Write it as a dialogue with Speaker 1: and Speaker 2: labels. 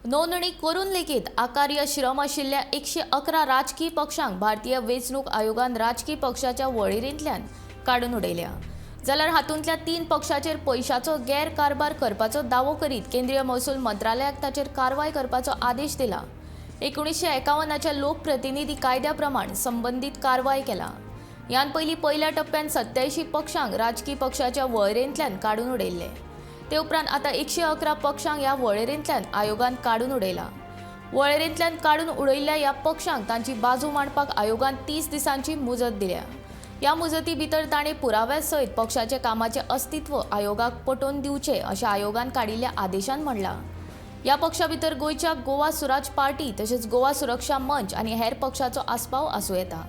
Speaker 1: नोंदणी करून लेगीत आकार्य श्रम आशिल्ल्या 111 राजकी पक्षांक भारतीय वेंचणूक आयोगान राजकी पक्षाच्या वळेरेंतल्यान काडून उडयल्या. जाल्यार हातूंतल्या 3 पक्षाचेर पयशाचो गैरकारभार करपाचो दावो करीत केंद्रीय महसूल मंत्रालयाक ताचेर कारवाय करपाचो आदेश दिला. 1951च्या लोकप्रतिनिधी कायद्या प्रमाण संबंदीत कारवाय केला. ह्यान पयलीं पयल्या टप्प्यान 87 पक्षांक राजकी पक्षाच्या वळेरेंतल्यान काडून उडयल्ले. ते उपरांत आतां 111 पक्षांक ह्या वळेरेंतल्यान आयोगान काडून उडयला. वळेरेंतल्यान काडून उडयल्ल्या ह्या पक्षांक तांची बाजू मांडपाक आयोगान 30 दिसांची मुजत दिल्या. ह्या मुजती भितर ताणें पुराव्या सयत पक्षाचे कामाचें अस्तित्व आयोगाक पटोवन दिवचें अशें आयोगान काडिल्ल्या आदेशान म्हणलां. ह्या पक्षा भितर गोंयच्या गोवा सुराज पार्टी तशेंच गोवा सुरक्षा मंच आनी हेर पक्षाचो आस्पाव आसूं येता.